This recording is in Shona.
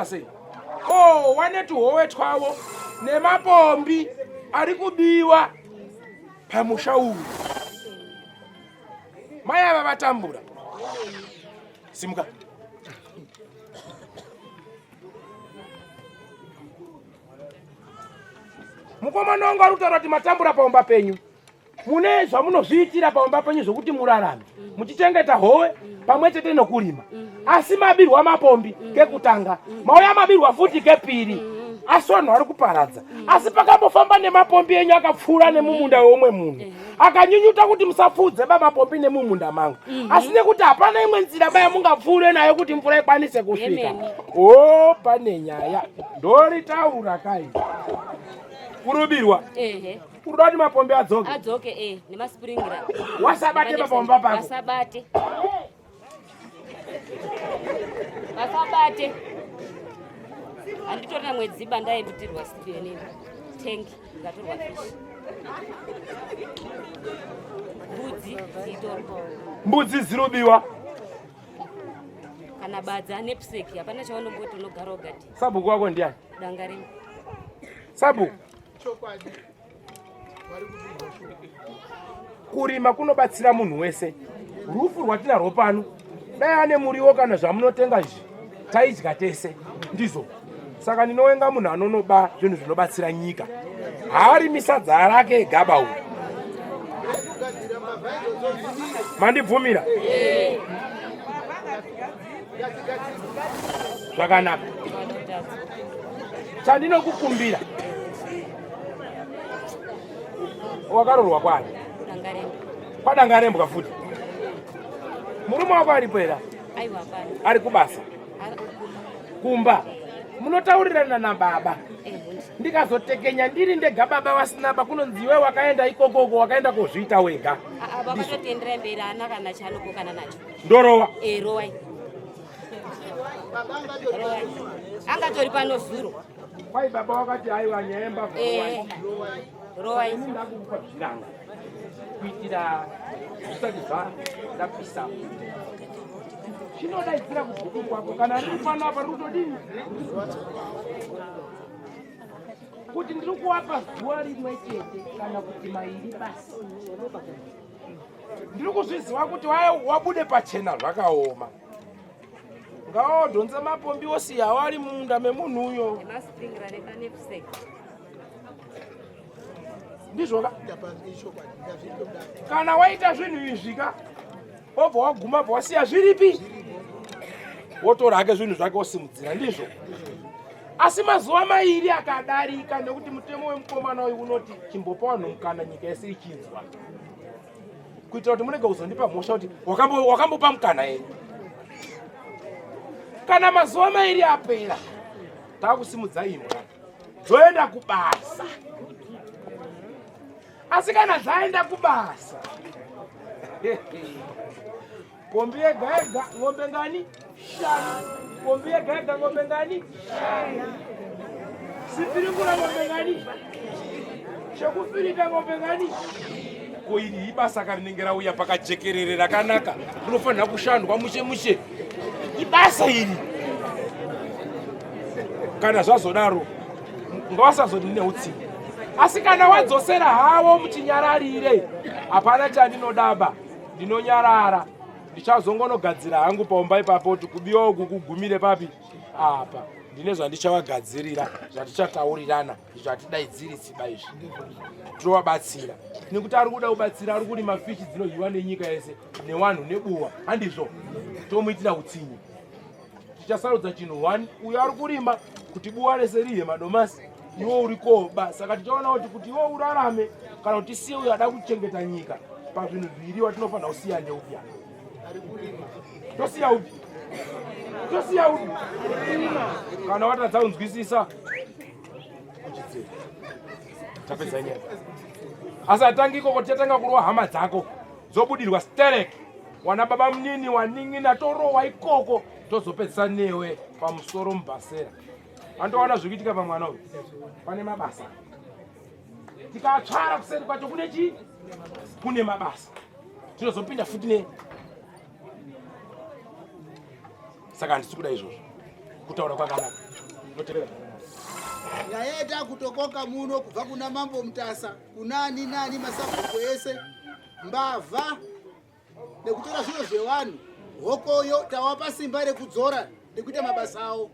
Waita sei? Oh, wane tuhowe twavo nemapombi ari kubiwa pamusha uyu. Mai ava vatambura. Simuka. Mukomana wangu ari kutaura kuti matambura paumba penyu. Mune zvamunozviitira paumba penyu zvokuti murarame muchichengeta howe pamwe chete nokurima. Asi mabirwa mapombi kekutanga, mauya mabirwa futi kepiri. Asi vanhu vari kuparadza. Asi pakambofamba nemapombi enyu akapfuura nemumunda weumwe munhu akanyunyuta kuti musapfuudze ba mapombi nemumunda mangu. Asi nekuti hapana imwe nzira ba yamungapfuure nayo kuti mvura ikwanise kusvika. O, pane nyaya ndoritaura kai. Kurubirwa. Ehe. Unoda kuti mapombi adzoke? Adzoke eh, nemaspringira. Wasabate pabomba pako. Wasabate. Wasabate. Handitorina mwedzi ba ndaibutirwa stupeni. Tank ngatorwa fish. Mbudzi dzitorwa. Mbudzi dzirobiwa. Kana badza nepseki hapana chawanomboti unogara ugati. Sabhuku wako ndiani? Dangareni. Sabhuku. Chokwadi. Vari kubirwa shuwa. Kurima kunobatsira munhu wese. Rufu rwatinarwo pano, dai ane muriwo kana zvamunotenga izvi, taidya tese. Ndizvo. Saka ndinowenga munhu anonoba zvinhu zvinobatsira nyika. Haarimi sadza rake gaba uyu. Mandibvumira? Zvakanaka. Chandinokukumbira, wakarorwa kwani? Kwadangarembwa futi. Murume wako aripo here? Ari kubasa? Kumba. Munotaurirana nababa. Ndikazotekenya ndiri ndega baba vasina ba kunonzi iwe wakaenda ikokoko wakaenda kozviita wega. Vakatotienderera mberi haana kana chaanopokana nacho. Ndorowa. Eh, rowai. Angatori pano zuro. Kwai baba wakati aiwa nyaya yembavha. Eh, rowai. Ini ndakukupa zvirango kuitira zvisati zvandapisa. Chinodaidzira kubhuku kwako kana riri pano apa riri kutodini? Kuti ndiri kuwapa zuva rimwe chete kana kuti mairi basi. Ndiri kuzviziva kuti wabude pachena zvakaoma. Ngaodhonze mapombi osiyawo ari mumunda memunhu uyo. Ndizvo ka? Kana waita zvinhu izvi ka, wobva waguma bva wasiya zviripi? Wotora hake zvinhu zvake wosimudzira, ndizvo. Asi mazuva mairi akadarika nekuti mutemo wemukomana uyu unoti chimbopa vanhu mukana nyika yese ichinzwa. Kuitira kuti murege kuzondipa mhosva kuti wakambopa mukana here. Kana mazuva mairi apera, takusimudza imbwa dzoenda kubasa. Asi kana dzaenda kubasa, pombi yega yega ng'ombe ngani? Shanu. Pombi yega yega ng'ombe ngani? Shanu. Sipiringura ng'ombe ngani? Chekufirita ng'ombe ngani? Ko iri ibasa karinenge rauya pakajekerere rakanaka, rinofanira kushandwa mushe mushe. Ibasa iri. Kana zvazodaro, ngavasazoti ndine utsinye. Asi kana wadzosera hawo muchinyararire, hapana chandinodaba, ndinonyarara. Ndichazongonogadzira hangu paumba ipapo kuti kubiwa uku kugumire papi apa. Ndine zvandichavagadzirira, zvatichataurirana, zvatidaidziri tsiba izvi. Tovabatsira nekuti ari kuda kubatsira, ari kurima fishi dzinodyiwa nenyika yese newanhu nebuwa, handizvo? Tomuitira utsinye. Tichasarudza chinhu one, uyo ari kurima kuti buwa rese rihe madomasi, iwe uri koba. Saka tichaona kuti kuti iwe urarame kana kuti tisiye uyo ada kuchengeta nyika pazvinhu zviri watinofanira kusiya ndeupi apa? Tosiya upi? Tosiya upi? Kana watadza kunzwisisa kuchidzira. Tapedza nyaya. Asi atangi ikoko, tichatanga kurwa hama dzako dzobudirwa sterek, wana baba munini wanin'ina torowa ikoko, tozopedzisa newe pamusoro mubhasera. Andoona zviri kuitika pamwana uyu, pane mabasa. Tikatsvara kuseri kwacho kune chii? Kune mabasa. Tinozopinda futi ne saka handisi kuda izvozvo. Kutaura kwakanaka. Ndinotevera. Nyaya yetakutokoka muno kubva kuna Mambo Mutasa, kunani nani masabhuku ese, mbavha nekutora zviro zvevanhu, hokoyo tawapa simba rekudzora nekuita mabasa awo.